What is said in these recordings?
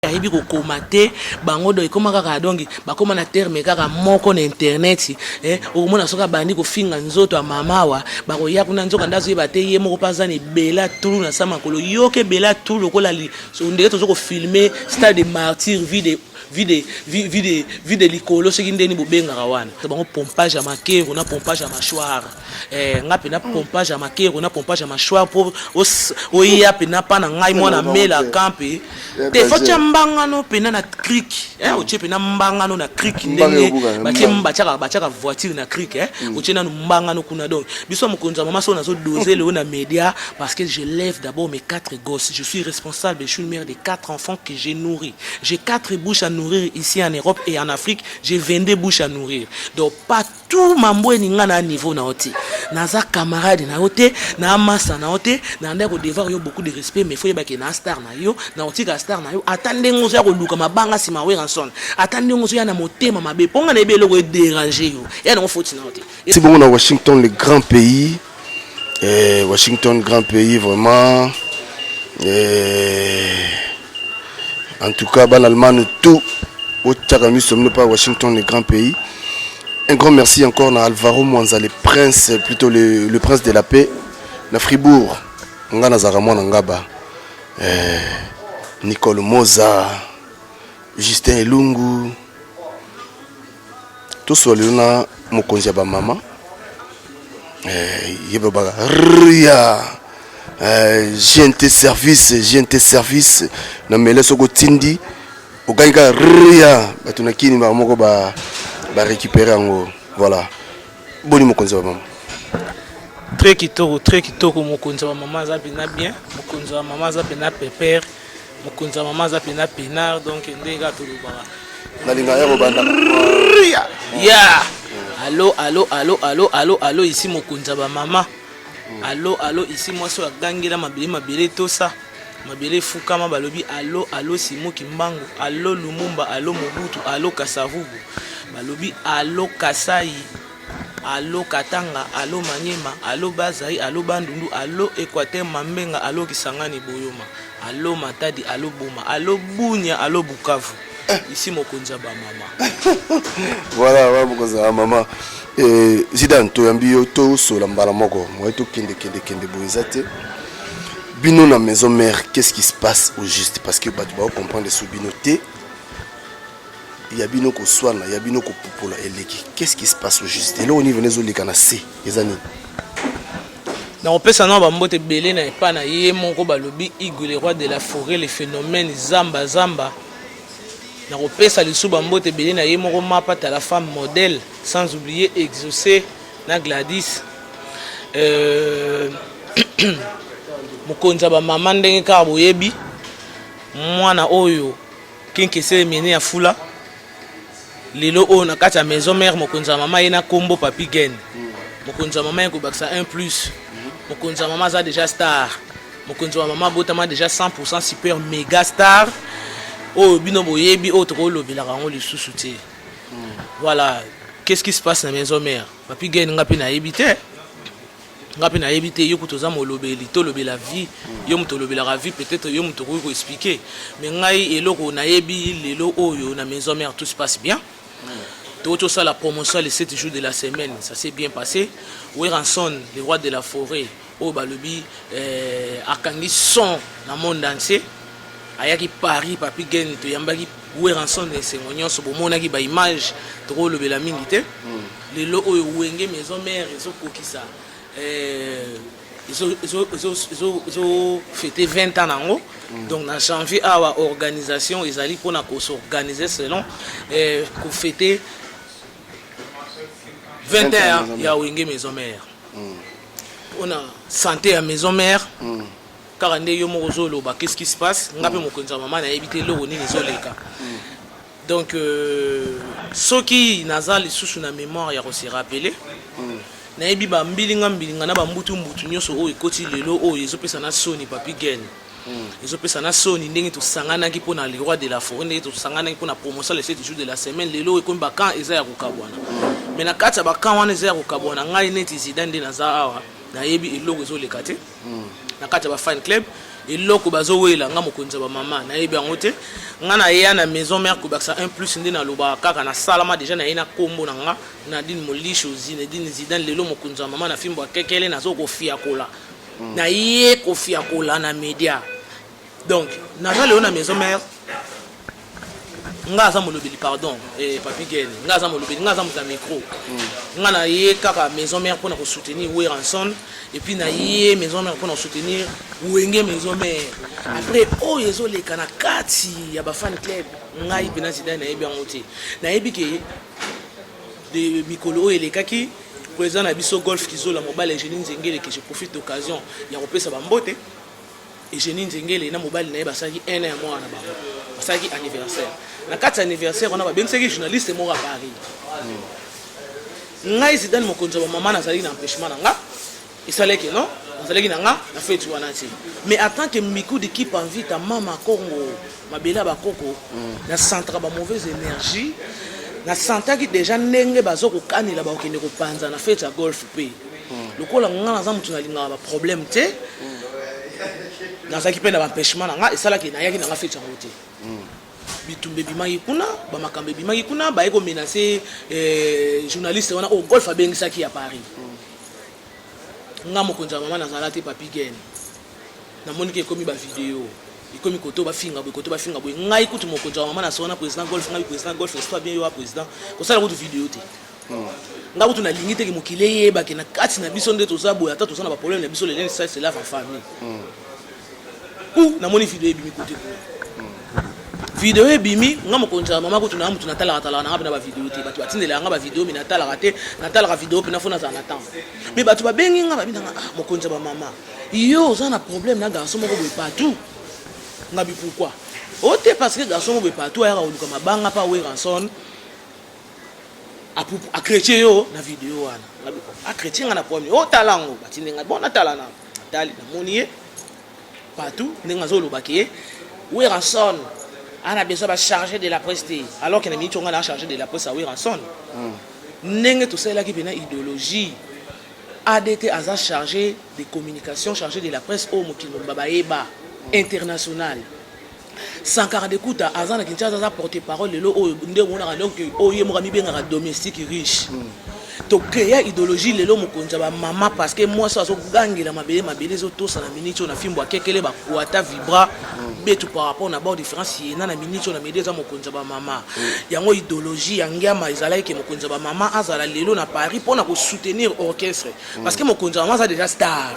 Ayebi kokoma te bango, donc ekoma kaka, donc bakoma na terme kaka moko na internet. Okomona soki abandi kofinga nzoto ya mama awa, bakoya kuna, nzoka nde azoyeba te ye moko mpe aza na ebele atulu na sa makolo. Yoka ebele atulu lokola ndenge toza kofilmer Stade des Martyrs vide vide vide vide likolo. Soki ndeni bobengaka wana bango pompage ya makero na pompage ya mâchoire, nga mpena pompage ya makero na pompage ya mâchoire, mpo oya mpena mpa na ngai mwana melaka mpe te. Faut tia mbangano mpena na cric, otie mpena mbangano na cric ndenge batiaka voiture na cric, otie nanu mbangano kuna. Donc biso ya mokonzi ya mama, so nazodose leo na média parce que je lève d'abord mes quatre gosses, je suis responsable, je suis une mère de quatre enfants que j'ai nourri, j'ai quatre bouches à nourrir ici en Europe et en Afrique, j'ai 22 bouches à nourrir. Donc pas tout mambo eninga na niveau na yo te, naza camarade na yo te, na masa na yo te, na ndeko devoir yo beaucoup de respect, mais faut yebake na star na yo, na otika star na yo. Ata ndenge ozoya koluka mabanga nsima Werrason, ata ndenge ozoya na motema mabe, mpo nga nayebi eloko edéranger yo, eya nango foti na yo te. Si bongo na Washington, le grand pays, Washington, grand pays vraiment. En tout cas, bana Allemagne tout otiaka miso mino pa Washington, le grand pays. Un grand merci encore na Alvaro Mwanza, le prince, plutôt le prince de la paix na Fribourg. Nga nazalaka mwana ngaba, Nicole Moza, Justin Elungu. Tosola lelo na mokonzi ya bamama, ye balobaka ria, GNT Service, GNT Service na mele. Soki otindi, okangi kaka ria, bato na kini bango moko barécupérer yango. Voilà, boni mokonzi ya bamama? Très kitoko, très kitoko. Mokonzi ya bamama aza mpena bien, mokonzi ya bamama aza mpena pepere, mokonzi ya mama aza mpena penard. Donc ndenge kaka tolobaka. Nalinga ya kobanda. Ya allo, allo, allo, allo, allo, allo, ici mokonzi ya bamama. Allo, allo, ici mwasi oyo agangela mabele, mabele etosa, mabele efukama. Balobi allo, allo, Simoki Mbangu, allo Lumumba, allo Mobutu, allo Kasavubu, balobi allo Kasai, allo Katanga, allo Manyema, allo Bazai, allo Bandundu, allo Équateur Mambenga, allo Kisangani Boyoma, allo Matadi, allo Boma, allo Bunia, allo Bukavu. Ici mokonzi ya bamama. Voilà, wa mokonzi ya bamama. Zidane, toyambi yo, tosola mbala moko moye, tokende kende kende boye eza te. Bino na maison mère, qu'est-ce qui se passe au juste? Parce que bato bakocomprendre so bino te, ya bino koswana, ya bino kopupola eleki. Qu'est-ce qui se passe au juste? Eloko nini vene ezoleka na se, eza nini? Nakopesa nao bambote ebele na epa na ye moko, balobi Igwe, le roi de la forêt, le phénomène zamba zamba. Nakopesa lisusu bambote ebele na ye moko Mapata, la femme modèle, sans oublier Exaucé na Gladys. Mokonzi ya bamama, ndenge kaka boyebi mwana oyo kinkese emene ya fula lelo oyo na kati ya maison mère, mokonzi ya mama ye na kombo Papi Gen. Mokonzi ya mama ye kobakisa 1 plus, mokonzi ya mama aza déjà star, mokonzi ya mama abotama déjà 100 super méga star oyo bino boyebi, oyo tokolobelaka yango lisusu te. Voilà, qu'est-ce qui se passe na maison mère, Papi Gen? Nga mpe nayebi te, nga mpe nayebi te. Yo kutu oza molobeli, tolobela vie, yo moto olobelaka vie, peut-être yo moto okoki koexpliquer. Mais ngai eloko nayebi lelo oyo na maison mère, tout se passe bien. Toko tosala promotion les 7 jours de la semaine, ça s'est bien passé. Werrason, le roi de la forêt, oyo balobi akangi son na monde entier, ayaki Paris. Papi Gen, toyambaki Werrason na esengo nyonso, bomonaki baimage, tokolobela mingi te. Lelo oyo Wenge Maison Mère ezokokisa, ezofêter 20 ans nango. Donc na janvier awa, organisation ezali mpona kos'organiser selon kofêter 20 ans ya Wenge Maison Mère. Mpona santé ya maison mère, kaka nde yo moko ozoloba qu'est-ce qui se passe, nga mpe mokonzi ya mama nayebi te eloko nini ezoleka. Donc soki naza lisusu na mémoire ya kose rappeler, nayebi bambilinga mbilinga na bambutu mbutu nyonso oyo ekoti lelo oyo ezopesa na soni. Papi Gen, ezopesa na soni ndenge tosanganaki mpona le roi de la forêt, ndenge tosanganaki mpona promotion les 7 jours de la semaine. Lelo oyo ekomi bacamp eza ya kokabwana, mais na kati ya bacamp wana eza ya kokabwana, ngai neti Zidane nde naza awa, nayebi eloko ezoleka te na kati ya bafan club. Eloko bazowela nga mokonzi ya bamama nayebi yango te. Nga naya na maison mère kobakisa un plus nde nalobaka kaka nasalama deja naye na kombo na nga Nadine Molisho Zinedine Zidane lelo mokonzi ya mama na fimbo ya kekele nazo kofiakola naye kofiakola na media. Donc naza lelo na maison mère nga aza molobeli pardon eh, papi gen nga aza molobeli nga aza moto ya micro mm. Nga na ye kaka maison mère mpona kosoutenir Werrason et puis na ye maison mère mpona kosoutenir Wenge maison mère mm. Après oyo ezoleka na kati ya bafan club ngai mpena Zidane nayebi yango te. Nayebi ke de mikolo oyo elekaki président na biso Golf Kizola mobali Eugénie Nzengele, que je profite d'occasion ya kopesa bambote. Eugénie Nzengele na mobali na ye basalaki un an ya mwana na bango, basalaki anniversaire. Na kati ya anniversaire wana babengisaki journaliste moko ya Paris. Ngai Zidane mokonzi ya bamama nazalaki na empêchement na nga, esalaki non nazalaki na nga na feti wana te. Mais en tant que Mikudi Kipa Mvita mama Congo mabele ya bakoko na centre ba mauvaise énergie, nasantaki déjà ndenge bazo kokanela bakokende kopanza na feti ya golf mpe lokola nga naza motu nalingaka baproblème te, nazalaki mpe na baempêchement na nga, esalaki nayaki na nga feti yango te. Bitumba ebimaki kuna, bamakambo ebimaki kuna, baye komenace eh, journaliste wana oyo Golf abengisaki ya Paris. Nga mokonzi ya mama nazala te papi gen. Namoni ke ekomi bavideo ekomi koto bafinga boye, koto bafinga boye. Ngai kutu mokonzi ya mama na sona président Golf, ngai président Golf histoire bien yo wa président kosala kutu video te. Nga kutu nalingi teke mokili eyebake na kati na biso nde toza boye, ata toza na baproblème na biso, le linge sale se lave en famille. Ku namoni video ebimi kote kuna, video ebimi. Nga mokonzi ya mama kutu na mutu natalaka talaka nanga mpe na bavideo te. Bato batindelaka nga bavideo me natalaka te. Natalaka video mpena fo nazala na temps. Me bato babengi nga babi nanga: "Ah, mokonzi ya bamama, yo oza na problème na garçon moko boye partout." Nga bi: "Pourquoi?" O te, parce que garçon moko boye partout ayaka koluka mabanga mpa Werrason, achrétien yo na video wana. Nga bi: "Achrétien nga na problème?" Otala yango, batindi nga. Bon, natala na natali, namoni ye partout ndenge azolobaki ye Werrason ana besoin bachargé de la presse te, alors que na miniti onga na chargé de la presse ya Werrason. Ndenge tosalelaki mpena idéologie ADT aza chargé de communication, chargé de la presse oyo mokili mobimba bayeba international. Sankara de Kuta aza na Kinshasa, aza porte parole lelo oyo nde omonaka. Donc oyo ye moko amibengaka domestique riche. Tocréa idéologie lelo mokonzi ya bamama, parce que mwasi azogangela mabele, mabele ezotosa na miniti oyo na fimbo akekele bakwata vibra betu par rapport na bao différence yena na miniti oyo na medi eza mokonzi ya bamama. Yango idéologie ya ngiama ezalaki ke mokonzi ya bamama azala lelo na Paris mpona kosoutenir orchestre, parce que mokonzi ya mama aza déjà star.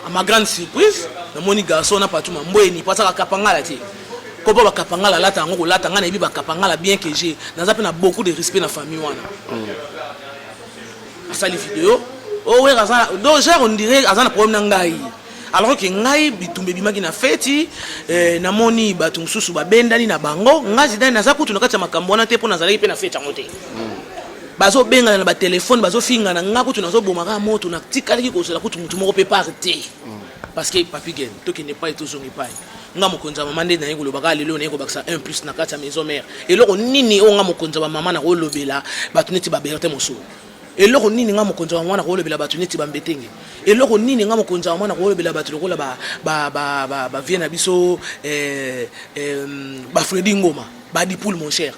À ma grande surprise, namoni garçon na Patu Mambweni po azaka kapangala te ko mpo bakapangala alata yango kolata. Ngai nayebi bakapangala bien que j'ai naza mpe na beaucoup de respect na famille wana. Asali video oyo aza donc genre on dirait aza na problème na ngai, alors que ngai bitumba ebimaki na feti eh, namoni bato mosusu babendani na bango. Ngai Zidane naza kutu na kati ya makambo wana te mpo nazalaki mpe na feti yango te. Bazobengana na batelefone, bazofingana. Nga kutu nazobomaka moto, natikalaki kozela kutu motu moko mpe part te, parce que papi gen tokende epai tozonga epai. Nga mokonzi ya mama nde naye koloba kaka lelo, naye kobakisa un plus na kati ya maison mère. Eloko nini oyo nga mokonzi ya bamama nakolobela bato neti baberte mosolo? Eloko nini nga mokonzi ya bamama nakolobela bato neti bambetenge? Eloko nini nga mokonzi ya bamama nakolobela bato lokola bavie na biso eh, eh, bafredi Ngoma, badipoule mon cher,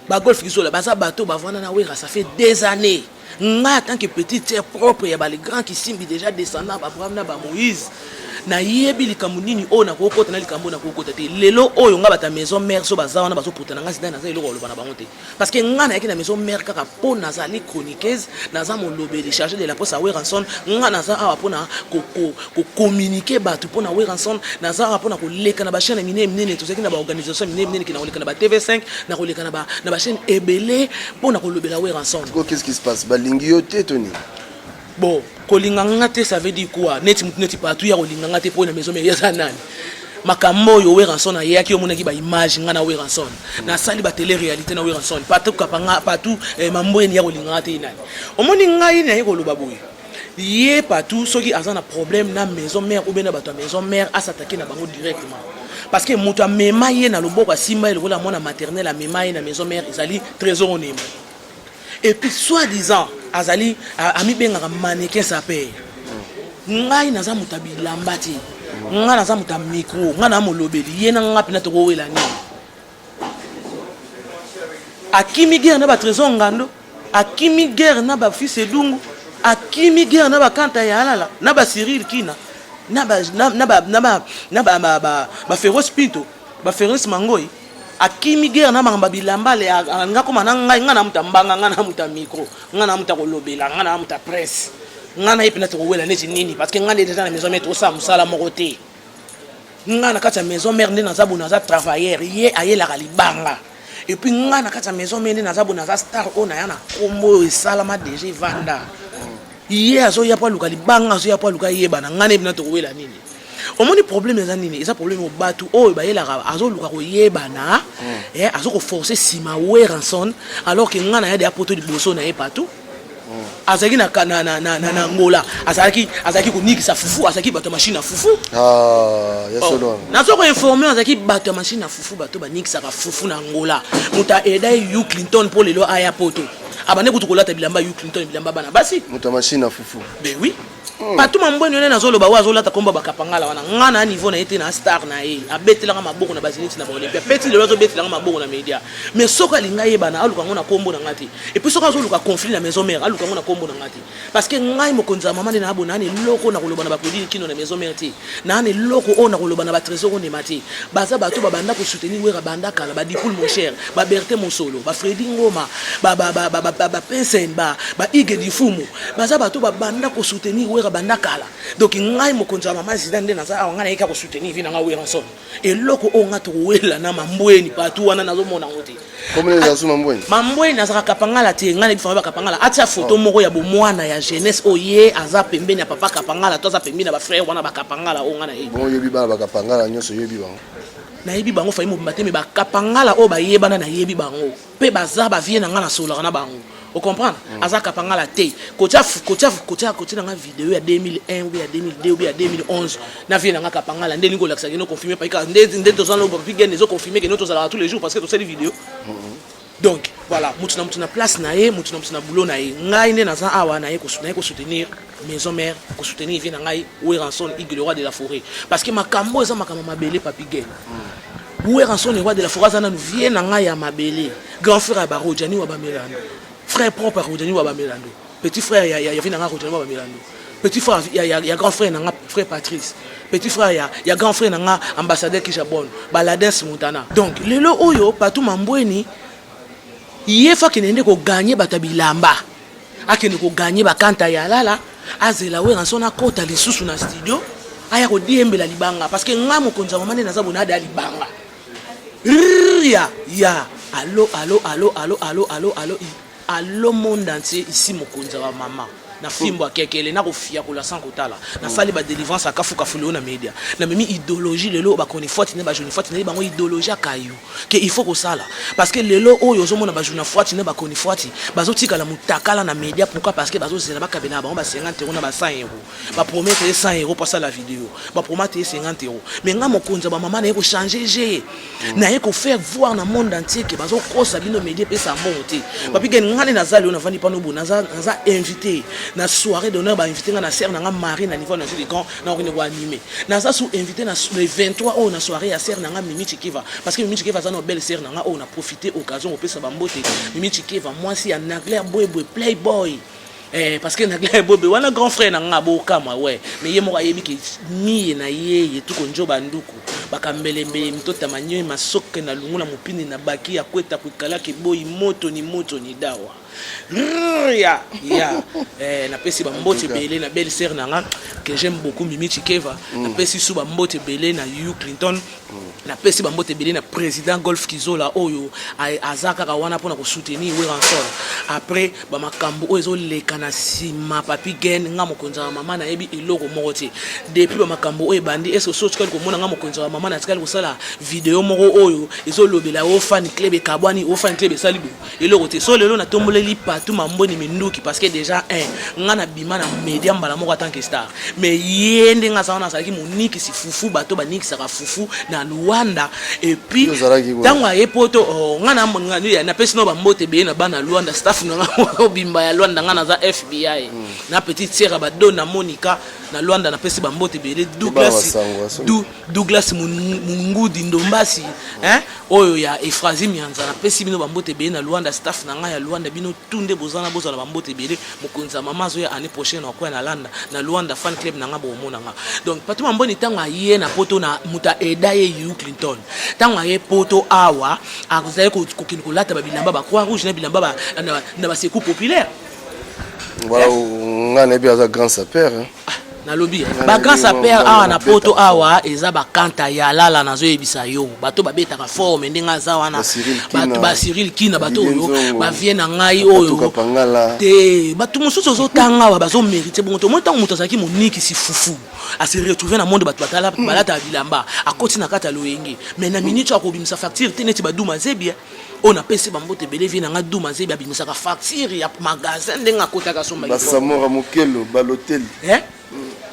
bagolf Kizola? Baza bato bavanda na Wera, ça fait des années. Nga en tant que petite sœur propre ya bale grand Kisimbi, déjà descendant baAbraham na baMoïse, nayebi likambo nini oyo nakokota na likambo oyo nakokota te. Lelo oyo nga bato ya maison mère so baza wana bazoputa na nga Zidane, naza eloko koloba na bango te, parce que nga nayaki na maison mère kaka mpo nazali chroniqueuse, naza molobeli, chargé de la presse ya Werrason. Nga naza awa mpona kocommuniquer bato mpona Werrason. Naza awa mpona koleka na bachaîne minene minene. Tozalaki na baorganisation minene minene ke na koleka na ba TV5, na koleka na bachaîne ebele mpona kolobela Werrason. Qu'est-ce qui se passe? Balingi yo te to nini? Bon, kolinga nga te, ça veut dire quoi? Neti mutu neti partout ya kolinga nga te mpo na maison mère eza nani? Makambo oyo Werrason ayaki, omonaki baimage nga na Werrason, nasali batele réalité na Werrason partout kapanga partout eh, mambweni ya kolinga nga te nani? Omoni ngai naye koloba boye: ye partout soki aza na problème na maison mère ou bien na bato ya maison mère, asatake na bango directement, parce que moto amema ye na loboko, asimba ye lokola mwana maternel, amema ye na maison mère ezali Trésor Onema. Et puis soi-disant azali amibengaka mannequin sapeur. Ngai naza moto ya bilamba te, ngai naza moto ya micro, ngai na molobeli ye na ngai mpena tokowela nini? Akimi guerre na ba Trésor Ngando, akimi guerre na ba fils Edungu, akimi guerre na ba Kanta ya Alala, na ba Cyril Kina, na ba na na ba na ba na ba ba, ba, ba Feroz Pinto, ba Feroz Mangoi. Akimi guerre na makambo ya bilamba le alinga koma na ngai, ngai na moto ya mbanga, ngai na moto ya micro, ngai na moto ya kolobela, ngai na moto ya presse. Ngai na ye mpena tokowela neti nini? Parce que ngai nde deja na maison mère tosala mosala moko te. Ngai na kati ya maison mère nde naza boye, naza travailleur, ye ayelaka libanga. Et puis ngai na kati ya maison mère nde naza boye, naza star oyo naya na kombo oyo esalama deja evanda. Ye azoya po aluka libanga, azoya po aluka yebana. Ngai na ye mpena tokowela nini? Omoni problème eza nini? Eza problème oyo bato oyo bayelaka, azoluka koyebana, azo koforce nsima Werrason, alors que ngai na ye deya poto liboso na ye partout. Azalaki na, na, na, na, na Angola, azalaki konikisa fufu, azalaki bato ya machine ya fufu. Ah, ya solo wana. Nazo koinforme, azalaki bato ya machine ya fufu, bato banikisaka fufu na Angola. Moto aeda ye Hugh Clinton mpo lelo aya poto. Abande kutu kolata bilamba Hugh Clinton, bilamba bana basi. Moto ya machine ya fufu. Ben oui. Patou Mambweni wana nazoloba oyo azolata komba bakapangala wana, nga na niveau na ye te, na star na ye abetelanga maboko na baziniti na baolympia peti, lelo azobetelanga maboko na media. Mais soki alinga ayebana, aluka yango na kombo na nga te. Et puis soki azoluka conflit na maison mère, aluka yango na kombo na nga te, parce que ngai mokonzi ya mama nde na bona na eloko na koloba na bakodini kino na maison mère te, na na eloko oyo na koloba na batrésor ondema te. Baza bato babanda kosoutenir Wera banda kala, badipul mon cher, baberte mosolo, bafredi ngoma, bapensen, baige difumu, baza bato babanda kosoutenir Wera banda kala. Donc ngai mokonzi ya mama Zidane nde naza awa, ngai nayeka kosoutenir vi na ngai Werrason. Eloko oyo ngai tokowela na Mambweni partout wana, nazomona yango te. Komona eza su Mambweni. Mambweni azalaka Kapangala te. Ngai nayebi fama bakapangala. Atia foto moko ya bomwana ya jeunesse oyo ye aza pembeni ya papa Kapangala to aza pembeni ya bafrère wana bakapangala oyo ngai nayebi. Bon, oyebi bana bakapangala nyonso, oyebi bango? Nayebi bango fai mobimba te, me bakapangala oyo bayebana nayebi bango mpe baza bavie na ngai, nasololaka na bango, ocomprendre? Aza kapangala te. Kotia kotia kotia kotia na nga video ya 2001 ou ya 2002 ou ya 2011 na vie na nga kapangala nde ningi kolakisa kino confirme paika nde nde toza na papi gene ezo confirme kino tozalaka tous les jours parce que tosali video. Donc voilà, mutu na mutu na place na ye, mutu na mutu na boulot na ye. Ngai nde naza awa, naye kosoutenir maison mère, kosoutenir vie na ngai Werrason Igue, le roi de la forêt, parce que makambo eza makambo mabele. Papi Gene, Werrason le roi de la forêt aza nanu vie na ngai ya mabele, grand frère ya Barojani wa Bamelando, frère propre ya Rojani wa Bamelando, petit frère ya vie na ngai Rojani wa Bamelando, petit frère ya grand frère na nga frère Patrice, petit frère ya grand frère na nga ambassadeur Kijabon Baladins Montana. Donc lelo oyo Patou Mambweni ye fa akende nde koganye bato ya bilamba, akende koganye bakanta ya lala, azela Werrason akota lisusu na studio, aya kodiembela libanga, parce que ngai mokonzi ya mama nde naza bona ada libanga ya ya allo allo allo allo allo allo allo allo monde entier ici. Mokonzi ya bamama na fimbo akekele nakofiakola sans kotala, nasali badélivrance akafukafu. Lelo na media namemi idéologie, lelo bakoni fwati na bajoni fwati nayebi bango idéologie akayu ke il faut kosala, parce que lelo oyo ozomona bajuna fwati na bakoni fwati bazotikala mutakala na media. Pourquoi? Parce que bazozela bakabela na bango ba 50 euro na ba 100 euro, bapromettre ye 100 euro mpo asala video, bapromete ye 50 euro. Mais nga mokonzi ya bamama naye kochange je naye kofaire voir na monde entier ke bazokosa bino, media epesa mbongo te. Papi Gen, nga nde naza lelo navandi pano boye, naza invité na soirée d'honneur, bainvité nga na sere na nga Marie na niveau na jeu de grand na okende koanime. Naza su invité na le 23 oyo na soirée ya sere na nga Mimi Chikeva, parce que Mimi Chikeva aza na belle sere na nga oyo na profité occasion kopesa bambote. Mimi Chikeva, mwasi ya Nagler Bwebwe Playboy. Parce que Nagler Bwebwe wana grand frère na nga bokamwa we, mais ye moko ayebi ke miye na ye ye tuko njoba nduku bakambelembele mitota manyoi masoke na lungula mopindi na baki ya kweta kuikalaki boyi moto ni moto ni dawa. Rrrr, ya napesi bambote ebele na belle sœur na nga que j'aime beaucoup, Mimi Chikeva. Napesi su bambote ebele na Hugh Clinton. Napesi bambote ebele na président Golf Kizola oyo aza kaka wana mpona kosoutenir Werrason. Après bamakambo oyo ezoleka na nsima, Papi Gen, nga mokonzi ya mama nayebi eloko moko te depuis bamakambo oyo ebandi. Est-ce so otikali komona nga mokonzi ya mama natikali kosala video moko oyo ezolobela o fan club ekabwani, o fan club esali boye? Eloko te. So lelo natomboleli Patu Mambweni minduki, parce que déjà un nga nabima na média mbala moko en tant que star, mais ye ndenge aza wana azalaki monikisi fufu, bato banikisaka fufu na Luanda. Et puis ntango aye poto, oh, nga napesi no bambote ebele na bana Luanda, staff na nga obimba ya Luanda. Nga naza FBI na petite sœur ya badona Monica. Na Luanda napesi bambote ebele. Douglas, Douglas Mungudi Ndombasi, hein? Oyo ya Efrazi Mianza, napesi bino bambote ebele na Luanda, staff na ngai ya Luanda, bino tu nde bozana bozala bambote ebele. Mokonzi ya mama azoya année prochaine akoya na Landa, na Luanda fan club na ngai bokomona nga. Donc Patou Mambweni ntango aye na poto na moto aida ye Hugh Clinton, ntango aye poto awa azali kokende kolata babilamba ba Croix Rouge na bilamba na basecours populaire. Voilà, nga nayebi aza grand sapeur, hein. Ah, nalobi bagrand sapeur awa na poto awa eza bakanta ya lala, nazoyebisa yo, bato babetaka forme ndenge aza wana, bato ba Cyril Kina, bato oyo bavie na ngai oyo te. Bato mosusu ozotanga awa bazomérite bongo te. Omoi ntango moto azalaki monikisi fufu, ase retrouve na monde, bato balataka bilamba, akoti na kati ya loyenge, mais na minute oyo akobimisa facture te neti baduma zebi oyo napesi bambote ebele. Vie na nga Duma Zebi abimisaka facture ya magasin ndenge akotaka somba. Basamora Mokelo Baloteli. Eh?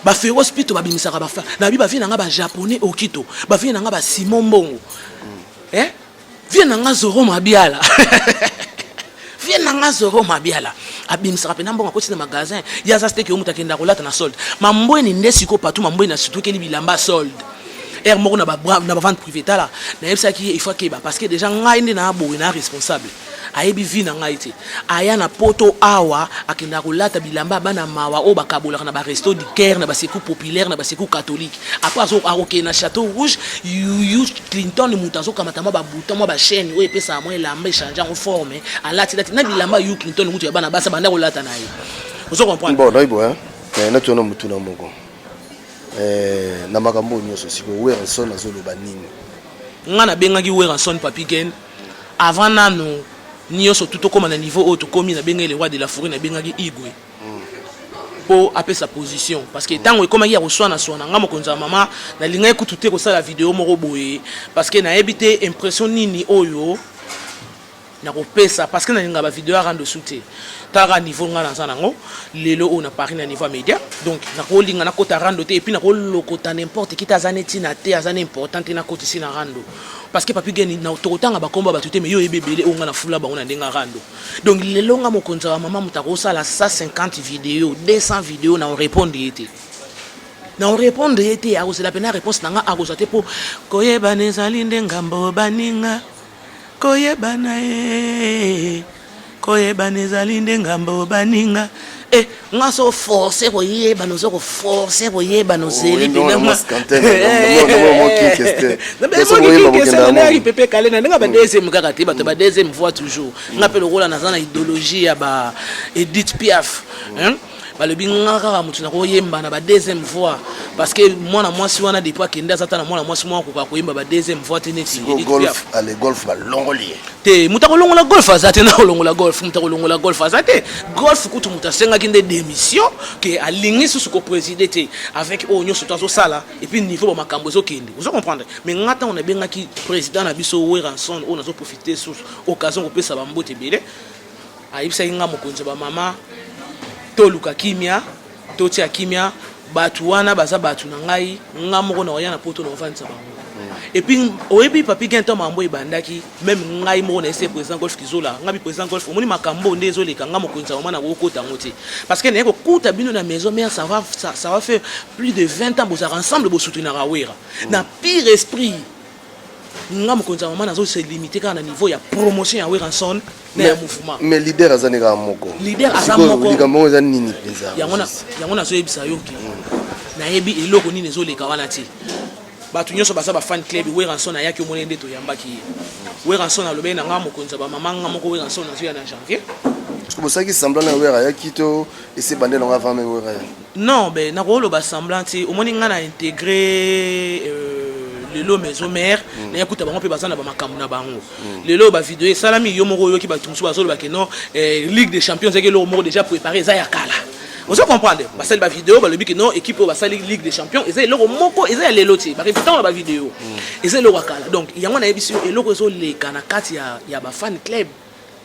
Baferos pito babimisaka bafa nabi, bavie na nga bajaponais okito, bavie na nga basimon mbongo, eh? Vie na nga Zoro Mabiala, vie na nga Zoro Mabiala abimisaka mpena mbongo, akoti na magasin ye aza steke yo moto akenda kolata na solde. Mambweni nde sikoyo Patu Mambweni asutokeli bilamba solde aire moko na bavente privé. Tala, nayebisaki ye il faut akeba parce que déjà ngai nde naa boye na responsable, ayebi vie na ngai te. Aya na poto awa, akendaka kolata bilamba bana mawa oyo bakabolaka na baresto du Caire, na basecours populaire, na basecours catholique. Après akokende na Château Rouge, Yuyu Clinton moto azokamata mwa babouton, mwa bachaîne oyo epesaka mwa elamba, echange yango forme, alati lati na bilamba Yu Clinton kutu ya bana basi banda kolata na ye. Ozo comprendre? Bon, nayebi nati wana motuna moko na makambo oyo nyonso. Sikoyo Werrason azoloba nini? Nga nabengaki Werrason, Papi Gen, avant nano nyonso tu tokóma na niveau oyo tokómi. Nabengaki le roi de la forêt, nabengaki Igwe mpo apesa position parce que ntango ekomaki ya koswana-swana, nga mokonzi ya mama nalingaki kutu te kosala video moko boye parce que nayebi te impression nini oyo nakopesa, parce que nalingaka bavideo ya rando su te. Talaka niveau ngai naza nango lelo oyo na Paris na niveau ya média, donc nakolinga nakota rando te et puis nakolokota n'importe qui te. Aza neti na te, aza na important te nakotisi na rando parce que Papi Geni tokotanga bakombo ya bato te, mais yo oyebi ebele oyo ngai nafula bango na ndenge ya rando. Donc lelo nga mokonzi ya mama, moto akosala 150 video, 200 video, na orépondre ye te, na orépondre ye te. Akozela mpena réponse na nga, akozwa te mpo koyebana ezali nde ngambo baninga koyebana ye, koyebana ezali nde ngambo baninga. E nga so force koyebana, oza koforce koyebana, ozeli penayaki pepe kale na ndenge ba deuxième kaka te, bato ba deuxième voix toujours. Nga mpe lokola naza na idéologie ya ba Edith Piaf, balobi nga kaka motu nakoyemba na ba deuxième voix parce que mwana mwasi wana depuis akende aza ta na mwana mwasi moko akoka koyemba ba deuxième voix te neti Edith Piaf. Ale, Golf balongoli ye. Te, moto akolongola Golf aza te. Na kolongola Golf, moto akolongola Golf aza te. Golf kutu moto asengaki nde démission ke alingi susu kopréside te avec oyo nyonso to azosala et puis niveau bamakambo ezokende. Ozo comprendre? Mais nga ntango nabengaki président na biso Werrason oyo, nazoprofite susu occasion kopesa bambote ebele, ayebisaki nga mokonzi ya bamama toluka kimia, totia kimia. Bato wana baza bato na ngai, nga moko na oya na poto na ovandisa bango. Et puis oyebi Papi Gen, ntango makambo ebandaki, même ngai moko na ese président Golf Kizola, ngai bi président Golf, omoni makambo nde ezoleka, nga mokonzi ya mama nakokota yango te parce que naye kokuta bino na maison mère, ça va faire plus de 20 ans bozalaka ensemble, bosoutenaka Wera na pire esprit. Nga mokonzi ya mama nazo se limite kaka na niveau ya promotion ya Werrason na ya mouvement. Mais leader aza nde kaka moko. Leader aza moko. Likambo moko eza nini mpenza? Yango nazoyebisa yo ke nayebi eloko nini ezoleka wana te. Bato nyonso baza bafan club. Werrason ayaki, omoni nde toyambaki ye. Werrason alobaki na nga mokonzi ya bamama, nga moko Werrason nazoya na janvier. Bosalaki semblant na Wera ayaki to ese bandela yango avant même Wera ya? Non, ben nakoloba semblant te. Omoni nga na intégré lelo maison mère, nayakuta bango mpe baza na bamakambo na bango. Lelo bavideo esalami, yo moko oyoki bato mosusu bazoloba ke non, Ligue des champions ezaki eloko moko déjà préparé, eza ya kala. Ozo comprendre? Basali bavideo, balobi ke non, équipe oyo basali Ligue des champions eza eloko moko eza ya lelo te. Barépétango na bavideo, eza eloko ya kala. Donc yango nayebisi yo, eloko ezoleka na kati ya bafan club,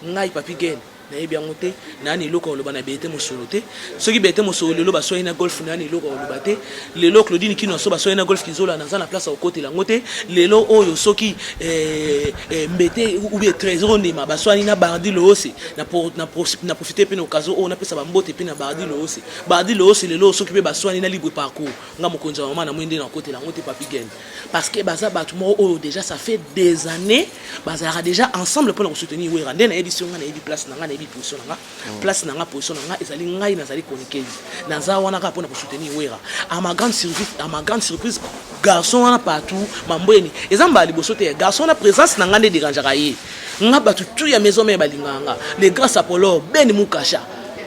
ngai Papi Gen. Nayebi yango te. Naa na eloko ya koloba na Bertin Mosolo te. Soki Bertin Mosolo lelo baswani na Golf, naa na eloko ya koloba te. Lelo Claudine Kinoaso baswani na Golf Kizola, naza na place ya kokotela yango te. Lelo oyo soki eh, eh, Mbete ou bien Trésor Ondema baswani na Bardi Loose, na, na, na profiter pe na occasion oyo napesa ba mbote pe na Bardi Loose. Bardi Loose lelo soki pe baswani na Libre Parcours, nga mokonzi ya mama na moi nde nakotela yango te Papy Gene. Parce que baza bato moko oyo déjà ça fait des années bazalaka déjà ensemble pona ko soutenir Werra. Nde nayebisi yo nga nayebi place na nga, nayebi position na nga. Place na nga, position na nga ezali ngai nazali chroniqueuse. Naza wana kaka pona ko soutenir Werra. À ma grande surprise, à ma grande surprise, garçon wana partout Mambweni eza mbala liboso te. Garçon wana présence na nga nde dérangeaka ye. Nga bato tout ya maison mère balingaka nga. Les grands sapolo, Ben Mukasha,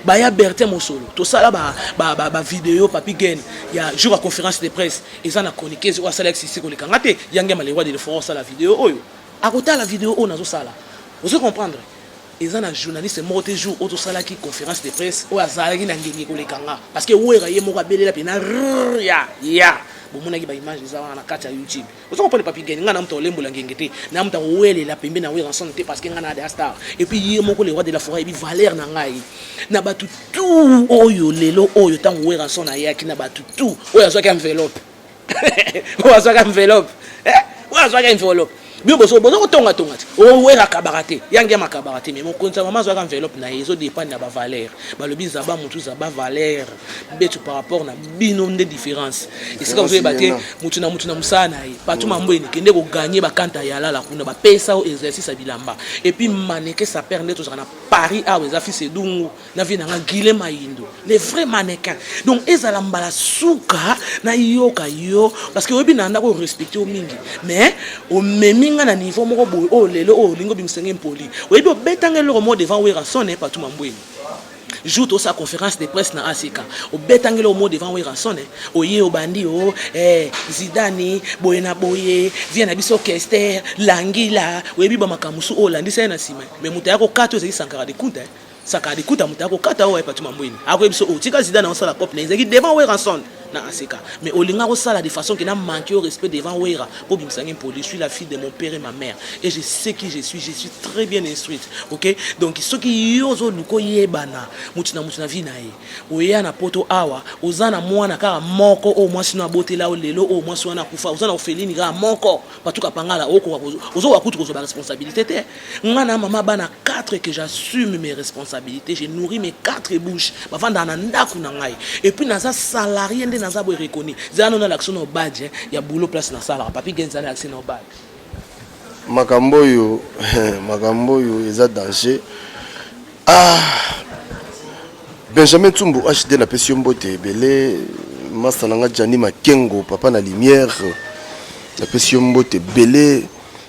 baya Bertin Mosolo, tosala ba ba ba, ba vidéo Papi Gen ya jour ya conférence de presse. Eza na chroniqueuse oyo asala existe koleka nga te. Yangema le roi de l'effort osala video oyo. Akotala video oyo nazo sala. Ozo comprendre? Eza na journaliste moko te jour oyo tosalaki conférence de presse oyo azalaki na ngenge koleka nga. Parce que Werra ye moko abelela pena rrrr ya ya. Bomonaki ba image eza wana na kati ya YouTube. Ozo comprendre Papy Gene? Nga na moto akolembola ngenge te. Na moto akowelela pembeni ya Werrason te parce que nga na deja star. Et puis ye moko le roi de la forêt ayebi valeur na ngai. Na batu tout oyo lelo oyo tango Werrason ayaki na batu tout oyo azwaki enveloppe. Oyo azwaki enveloppe. Eh? Oyo azwaki enveloppe. Bino bozo bozo kotonga tonga te. O Werra akabaka te. Yangi ama akabaka te mais mokonzi ya mama azwaki enveloppe na ye ezo dépendre na ba valeur. Balobi zaba mutu zaba valeur betu par rapport na bino nde différence. Esika ozoyeba te mutu na mutu na mosala na ye. Patou Mambweni kende ko gagner ba kanta ya lala kuna ba pesa yo exercice ya bilamba. Et puis mannequin sapeur nde tozalaka na Paris awa eza fils Edungu na vie na nga Guilain Mayindo le vrai mannequin. Donc ezala mbala suka na yoka yo parce que oyebi na ndako respecter yo mingi mais omemi nga na niveau moko boye oyo lelo oyo olingi obimisa nga impoli. Oyebi obeta nga eloko moko devant Werrason eh Patou Mambweni. Jour tosala conférence de presse na ACK obeta nga eloko moko devant Werrason eh oye obandi o eh Zidane boye na boye vie na biso Kester Langila oyebi ba makambo mosusu oyo olandisa ye na nsima mais moto aya kokata oyo ezali Sankara de Kunta eh. Sankara de Kunta moto aya kokata oyo Patou Mambweni akoyebi biso oyo tika Zidane osala cop na ezalaki devant Werrason na ACK mais olinga kosala de façon que na manquer au respect devant Werra po bimisa ngai impoli. Je suis la fille de mon père et ma mère et je sais qui je suis, je suis très bien instruite, ok? Donc soki yo ozoluka oyebana mutu na mutu na vie na ye, oya na poto awa oza na mwana kaka moko oyo mwasi no abotela yo lelo oyo mwasi wana akufa, oza na orpheline kaka moko Patou Kapangala, ozokoka kutu kozwa ba responsabilité te. Nga na mama bana 4 que j'assume mes responsabilités, je nourris mes 4 bouches, bavandaka na ndaku na ngai. Et puis naza salarié nde naza boye reconnu. Zala nona l'action na badge ya boulot place na salaka. Papi Genza na l'action na badge. Makambo oyo, makambo oyo eza danger. Ah! Benjamin Tsumbu HD napesi yo mbote ebele. Masta na nga Gianni Makengo papa na lumière napesi yo mbote ebele.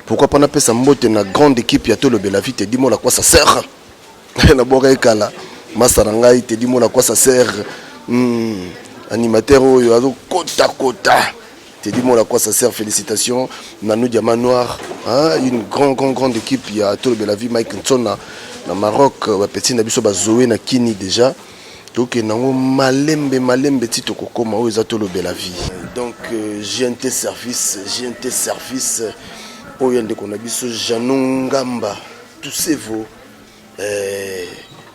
Pourquoi pas napesa mbote na grande équipe ya Tolobela vie Teddy Mola quoi ça sert nabwaka ekala masta na ngai Teddy Mola quoi ça sert animateur oyo azokota kota Teddy Mola quoi ça sert félicitations Nanou Diamant Noir hein, une grande grande grande équipe ya Tolobela vie Mike Nsona na Maroc ba petit na biso ba Zoé na Kini déjà tokende yango malembe malembe ti tokokoma oyo eza Tolobela vie. Donc GNT service GNT service oyo ya ndeko na biso Jeannot Ngamba Tusevo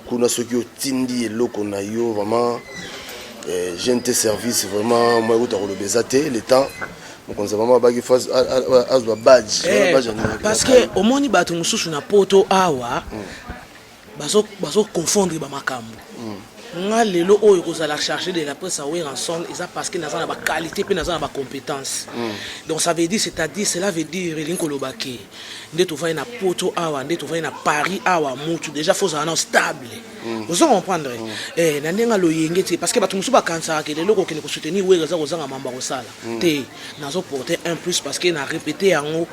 kuna soki otindi eloko na yo vraiment GNT service vraiment moi ekuta koloba eza te le temps mokonzi ya mama abaki fo azwa badge parce que omoni bato mosusu na poto awa bazo confondre ba makambo. Nga lelo oyo kozala chargé de la presse à Werrason eza parce que naza na ba qualité pe naza na ba compétences. Donc ça veut dire, c'est-à-dire cela veut dire elingi koloba ke nde tovandi na poto awa, nde tovandi na Paris awa, mutu déjà faut ozala nao stable. Ozo comprendre? Na ndenge ya loyenge te parce que bato mosusu bakanisaka ke lelo kokende ko soutenir Werra eza kozanga mambo ya kosala. Te, nazo porter un plus parce que na répéter yango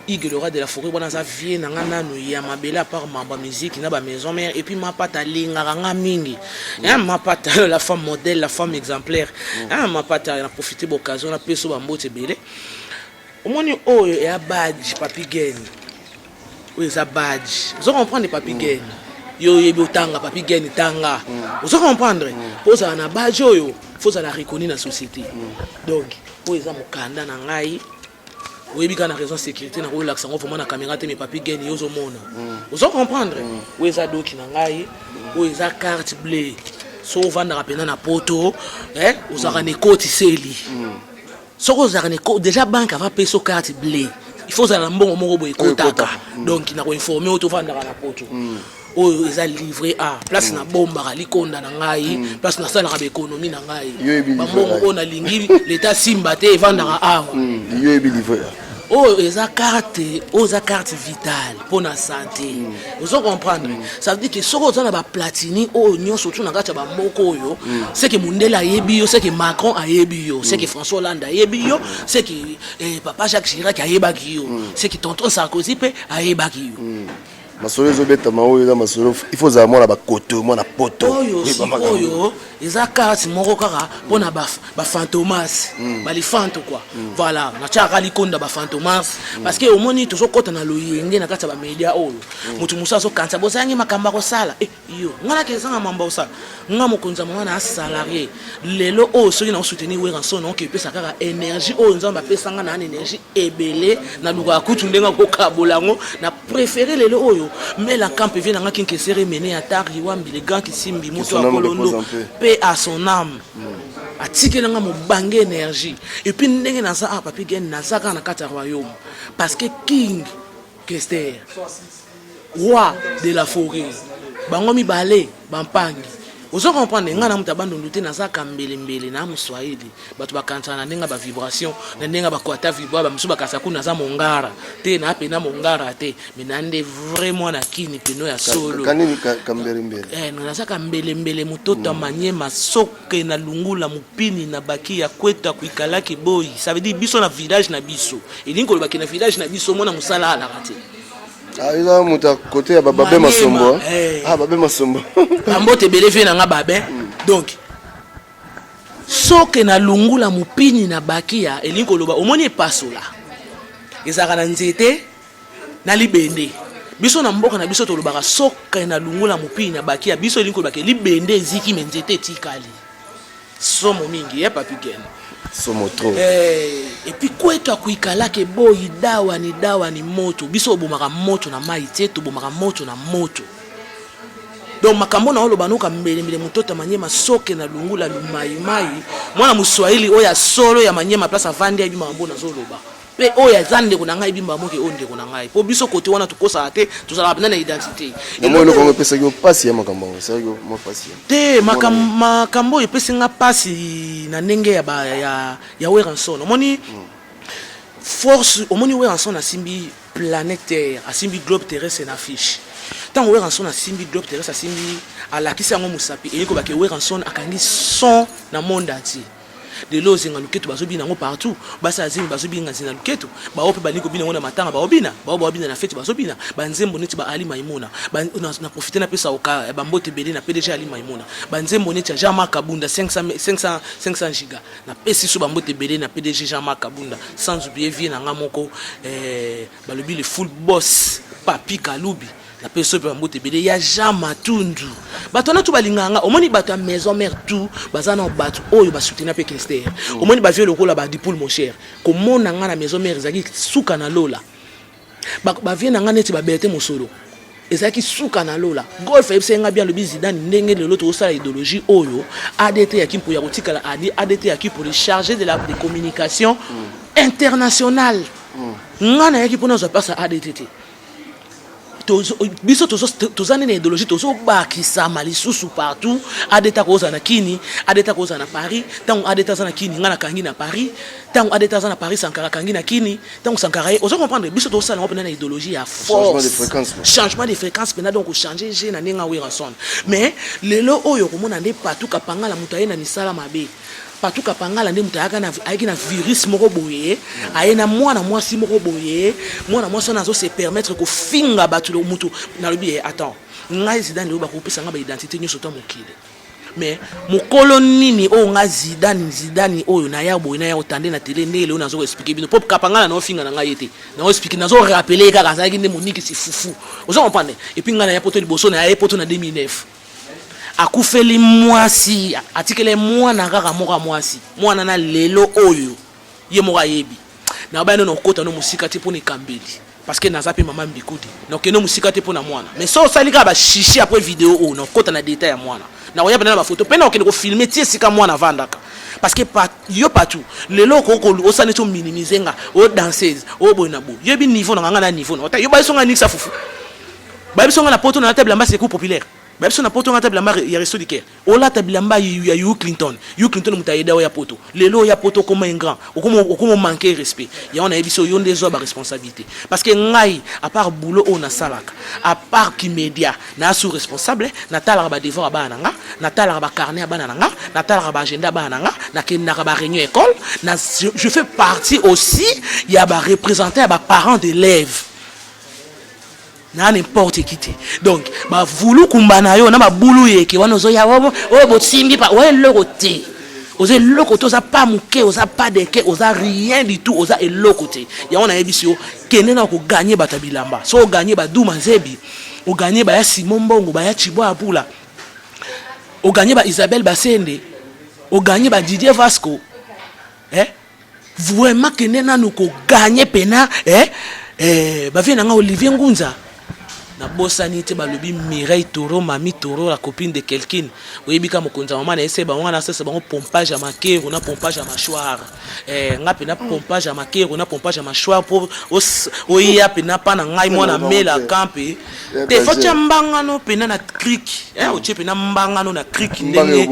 Hugues le roi de la forêt wana aza vieux na nga nanu ya mabele à part mamba musique na ba maison mère et puis mapata alingaka nga mingi hein mapata la femme modèle la femme exemplaire hein mapata na profiter ba occasion na peso ba mbote ebele omoni oyo ya badge Papy Gene oyo eza badge ozo comprendre Papy Gene yo oyebi otanga Papy Gene tanga ozo comprendre po ozala na badge oyo faut ozala reconnu na société donc oyo eza mokanda na ngai. Oyebi kaka na raison sécurité nakolakisa yango vraiment na caméra te, mais Papi Gen, yo ozomona, ozo comprendre. Oyo eza doki na ngai, oyo eza carte bleue. So ovandaka mpena na poto, ozalaka na ekotiseli. Soki ozalaka na déjà banque ava apesa yo carte bleue, il faut ozala na mbongo moko boye ekotaka. Donc nakoinforme oyo tovandaka na poto. Oyo eza livret A, place nabombaka likonda na ngai, place nasalaka baéconomie na ngai. Yo yebi livret bambongo A. Oyo nalingi leta simba te, evandaka awa. Yo yebi livret A. Oyo eza carte, oyo eza carte vitale mpo na santé, ozo comprendre. Ça veut dire que soki oza na baplatini oyo nyonso tu na kati ya bamboka oyo, c'est que mondele ayebi yo, c'est que Macron ayebi yo, c'est que François Hollande ayebi yo, c'est que papa Jacques Chirac ayebaki yo, c'est que tonton Sarkozy mpe ayebaki yo. Masolo ezobetama, oyo eza masolo, il faut ozala mwana bakoto, mwana poto. Oyo sikoyo eza carte moko kaka mpona bafantomas, balifanto quoi. Voilà, natiaka likonda bafantomas parce que omoni tozokɔta na loyenge na kati ya bamédia oyo. Motu mosusu azokanisa bozangi makambo akosala. Yo nga naki ezanga mambo osala. Nga mokonzi ya mama na salarié. Lelo oyo soki naosoutenir Werrason, naoki epesa kaka énergie oyo Nzambe apesanga na ana énergie ebele. Nalukaka kutu ndenge akokabola yango. Na préféré lelo oyo mela camp vie nanga kinkesere mene atari wambi le grand kisimbi moto ya kolondo, paix à son âme, atikelanga mobange énergie. Et puis ndenge naza awa, Papi Gen, naza kaka na kati ya royaume parce que King Kester, roi de la forêt, bango mibale bampangi, ozo comprendre. Ngai na moto ya Bandundu te, nazaka mbelembele na moswahili. Bato bakanisaka na ndenge ya bavibration, na ndenge ya bakwata vibra. Bamosusu bakanisa kuna naza mongara te, na pena mongara te, mais na nde vrai mwana kini peno ya solo. Kanini kambelembele? Nazaka mbelembele, mototo ya Manyema, soke na lungula mopini na baki ya kweta kuikalaki boyi. Ça veut dire biso na village na biso, elingi kolobaki na village na biso mona mosala alaka te. Ah, eza moto ya kote ya bababe Masombo. Ah, babe Masombo. Bambote ebele vie nanga babe. Donc soki nalungula mopini na bakia, elingi koloba omoni epasola ezalaka na nzete na libende. Biso na mboka na biso tolobaka soki nalungula mopini na bakia biso, elingi kolobaka libende eziki mais nzete etikali. Somo mingi ya Papi Gen. Somo trop. Et puis kwetu akuikalaka eboyi dawa ni dawa ni moto. Biso obomaka moto na mai te, tobomaka moto na moto. Donc makambo na oloba noka mbelembele, mototo ya Manyema, soke na lungula lumaimai, mwana moswahili oyo ya solo ya Manyema, place avandi ayebi makambo nazoloba. Mpe oyo aza ndeko na ngai ayebi makambo oyo ndeko na ngai, mpo biso kote wana tokosaka te, tozalaka mpenza na identité. Yango eloko yango epesaki yo mpasi ya makambo yango, esalaki yo mwa mpasi? Te, makambo oyo epesi nga mpasi na ndenge ya Werrason, omoni force, omoni Werrason asimbi planète Terre, asimbi globe terrestre na fiche. Ntango Werrason asimbi globe terrestre, asimbi, alakisi yango mosapi, eyi kobake Werrason akangi son na monde entier. Lelo ozenga luketo bazobina yango partout, basi azemi bazobinga nzina luketo, bao mpe balingi kobina yango na matanga baobina, bao baobina na feti bazobina banzembo neti ba Ali Maimuna. Na profite napesa oka bambote ebele na PDG Ali Maimuna. Banzembo neti ya Jean-Marc Kabunda 500, 500, 500 giga, napesi so bambote ebele na PDG Jean-Marc Kabunda, sans oublier vie na nga moko, balobi le full boss Papi Kalubi, napesi so mpe bambote ebele ya Jean Matundu. Bato wana tu balingaka nga. Omoni bato ya maison mère tout baza na bato oyo basoutenir mpe Kester. Omoni bavieux lokola badipoule, mon cher, komona nga na maison mère ezalaki suka na lola. Bavieux na nga neti baberte mosolo, ezalaki suka na lola. Golf ayebisaki nga bien, alobi: "Zidane, ndenge lelo tozosala idéologie oyo ADT ya Kimpo ya kotikala adi ADT ya Kimpo, le chargé de la de communication internationale." Nga nayaki mpona azwa place ya ADT te. Biso toza nde na idéologie, tozobakisama lisusu partout. ADT akozala na Kini, ADT akozala na Paris. Ntango ADT aza na Kini, ngai nakangi na Paris. Ntango ADT aza na Paris, Sankara akangi na Kini. Ntango Sankara ye, ozo comprendre, biso tozosala yango mpena na idéologie ya Changement de force. fréquence, quoi. Changement de fréquence mpena. Donc ochange g na ndenge aWerrason. Mais lelo oyo okomona nde Patuka Pangala, moto aye na misala mabe. Patuka Pangala nde moto ayaki na virus moko boye, aye na mwana mwasi moko boye. Mwana mwasi wana azose permettre kofinga bato. Motu nalobi ye: "Attends, ngai Zidane, lelo bakopesa ngai baidentité nyonso to mokili, mais mokolo nini oyo nga Zidane, Zidane oyo naya boye, naya otande na tele ndenge lelo nazo koexpliquer bino?" Po Kapangala naofinga na ngai ye te, naoexpliquer, nazorappeler ye kaka azalaki nde monikisi fufu, ozo comprendre. Et puis ngai naya poto liboso na ye, poto na 2009. Akufeli mwasi, atikeli mwana kaka moko ya mwasi. Mwana na lelo oyo ye moko ayebi. Nabaya no nakota no mosika te mpo na ekambeli, parce que naza mpe mama mbikudi. Nakende mosika te mpo na mwana, mais so osali kaka bashishi après video oyo, nakota na detail ya mwana, nakoya mpena na bafoto mpe nakokende kofilmer ti esika mwana avandaka, parce que pa, yo partout lelo okoki osala neti ominimize nga, o danseuse oyo boye na boye. Yoyebi niveau na nga, nga na niveau na ota yo. Bayebi so nga nikisa fufu, bayebi so nga na poto na nata bilamba Secours Populaire, bayebi so na poto nga ata bilamba ya Resto du Cœur, olata bilamba ya Hugh Clinton. Hugh Clinton moto ayeda oyo ya poto. Lelo oyo ya poto okoma ingrat, okoma manquer respect. Yango nayebi so yo nde ezwa baresponsabilité, parce que ngai, à part boulot oyo nasalaka, à part kimédia, naa sous responsable. Natalaka badevoir ya bana na nga, natalaka bacarnet ya bana na nga, natalaka baagenda ya bana na nga, nakendaka baréunion école na, je fais partie aussi ya bareprésentant ya baparents d'élèves na n'importe qui te. Donc bavulukumba na yo na babulu yeke wana ozoya oyo bosimbi pa oya eloko te, oza eloko te, oza pa moke, oza pa deke, oza rien du tout, oza eloko te. Yango nayebisi yo, kende na koganye bato ya bilamba. So oganye baduma nzebi, oganye baya Simon Mbongo, baya Chibwa ya Pula, oganye ba Isabelle Basende, oganye ba Didier Vasco, eh? Vraiment, kende nanu koganye pena, eh? Eh, bavie na nga Olivier Ngunza, nabosani te. Balobi Mireille Toro, Mami Toro, la copine de quelqu'un. Oyebi ka mokonzi ya mama na ese bango wana, asesa bango pompage ya makero na pompage ya mâchoire. Eh, nga mpena pompage ya makero na pompage ya mâchoire mpo oya mpena mpa na ngai mwana melaka mpe te. Faut tia mbangano mpena na cric, eh, otie mpena mbangano na cric ndenge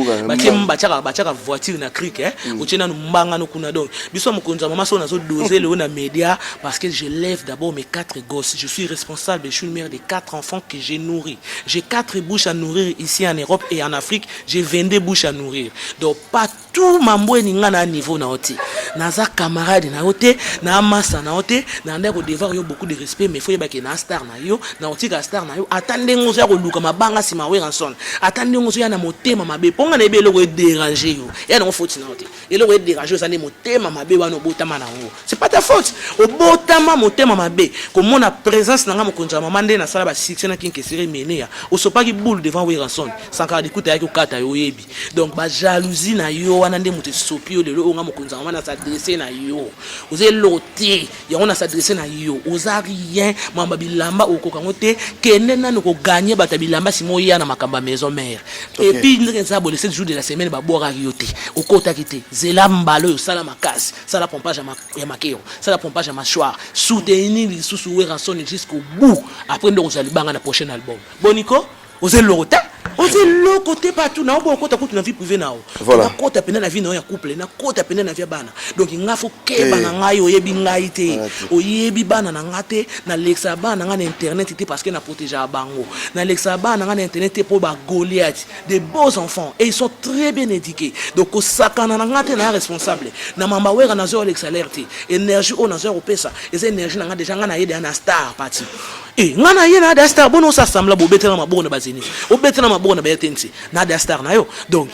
batie batiaka voiture na cric, eh, otie nanu mbangano kuna. Donc biso mokonzi ya mama, so nazodose leo na média parce que je lève d'abord mes quatre gosses. Je suis responsable, je suis une mère de quatre enfants que j'ai nourri. J'ai quatre bouches à nourrir ici en Europe et en Afrique, j'ai 22 bouches à nourrir. Donc pas tout mambweni, nga na niveau na yo te, naza camarade na yo te, na masa na yo te. Na nda kodevoir yo beaucoup de respect, mais faut yebake na star na yo, na kotika star na yo. Ata ndenge ozoya koluka mabanga nsima Werrason, ata ndenge ozoya na motema mabe, mpo nga nayebi eloko edérange yo, eya nango faute na yo te. Eloko edérange yo eza nde motema mabe wana obotama nango, c'est pas ta faute. Obotama motema mabe. Komona présence na nga mokonzi ya mama, nde nasala basuccès na Kinkesere Meneya, osopaki boule devant Werrason, Sankara Dikuta ayaki kokata yo, oyebi. Donc bajalousie na yo wana nde moto esopi yo lelo oyo. Nga mokonzi ya mama nas'adresse na yo, oza eloko te. Yango nas'adresse na yo, oza rien. Mamba bilamba okoka yango te. Kende nanu koganye bato ya bilamba, nsima oya na makambo ya maison mère. Et puis ndenge eza boye, le 7 jour de la semaine babwakaki yo te, okotaki te. Zela mbala oyo, osala makasi, sala pompage ya makero, sala pompage ya mâchoire, soutenir lisusu Werrason jusqu'au bout. Après nde okozwa libanga na prochain album. Boniko, oza eloko te, oza eloko te partout na obo okota kutu na vie privée na yo. Nakota pena na vie na yo ya couple, nakota pena na vie ya bana. Donc nga faut keba na ngai. Oyebi ngai te, oyebi bana na nga te. Nalekisaka bana na ngai na internet te parce que na protégeaka bango. Nalekisaka bana na ngai na internet te mpo bagoliath, des beaux enfants, et ils sont très bien éduqués. Donc kosakana na nga te, na responsable na mamba Wera. Nazoya olekisa l'air te. Énergie oyo nazoya kopesa eza énergie na nga déjà. Nga na ye deya na star parti e, nga na ye na da star. Bono osasambla, bobetela maboko na bazénith, obetela maboko na baRTNC na da star na yo. Donc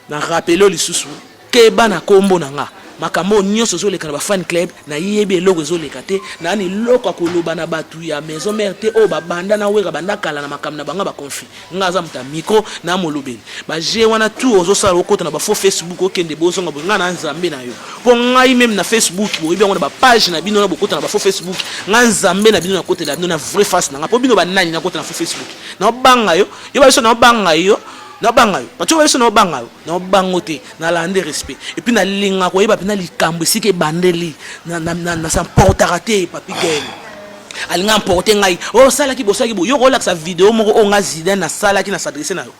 na rappeler lisusu, keba na nkombo na nga. Makambo oyo nyonso ezoleka na bafan club, nayebi eloko ezoleka te. Nani eloko ya koloba na bato ya maison mère te oyo babanda na Wera, banda kala na makambo na bango baconflit. Nga aza moto ya micro na molobeli baje wana tu ozosala, okota na bafaux Facebook, okende bozonga boye. Nga na nzambe na yo, mpo ngai même na Facebook boyebi yango, na bapage na bino na bokota na bafaux Facebook. Nga nzambe na bino, nakotela bino na vraie face na nga. Mpo bino banani nakota na faux Facebook? Naobanga yo, yo babiso, naobanga yo, naobanga yo bato babiso, naobanga yo, naobango te. Nalande respect et puis nalinga koyeba mpena likambo esika ebandeli. Nasamportaka te. Papi Gen alinga emporte ngai oyo osalaki, bosalaki bo yo kolakisa video moko oyo nga Zidane nasalaki, na s'adresse na yo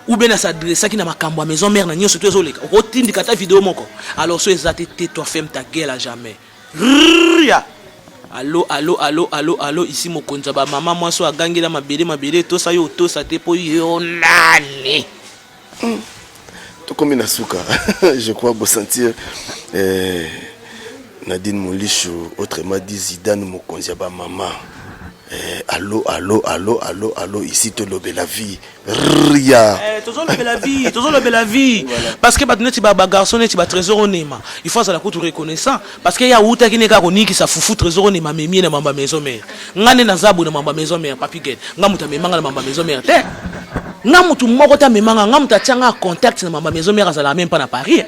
ou bien nas'adressaki na makambo ya maison mère na nyonso to ezoleka. Okotindika ata video moko? Alors so eza te te, toi ferme ta gueule à jamais. Ria, allo, allo, allo, allo, allo, ici mokonzi ya bamama. Mwasi oyo agangela mabele, mabele etosa yo, otosa te mpo yo nani? Tokomi na suka. Je crois bosentir, eh, Nadine Molisho, autrement dit Zidane, mokonzi ya bamama. Eh, allo, allo, allo, allo, allo, ici tolobela vie. Ria. Eh, tozolobela vie, tozolobela vie, parce que bato neti bagarçon neti batrésor onema, il faut azala kutu reconnaissant, parce que ye awutaki ne kaka konikisa fufu. Trésor onema amemi ye na mamba maison mère. Nga nde naza boye na mamba maison mère. Papi Gen, nga moto amemanga na mamba maison mère te, nga motu moko te amemanga nga. Moto atianga contact na mamba maison mère azalaka même mpa na Paris.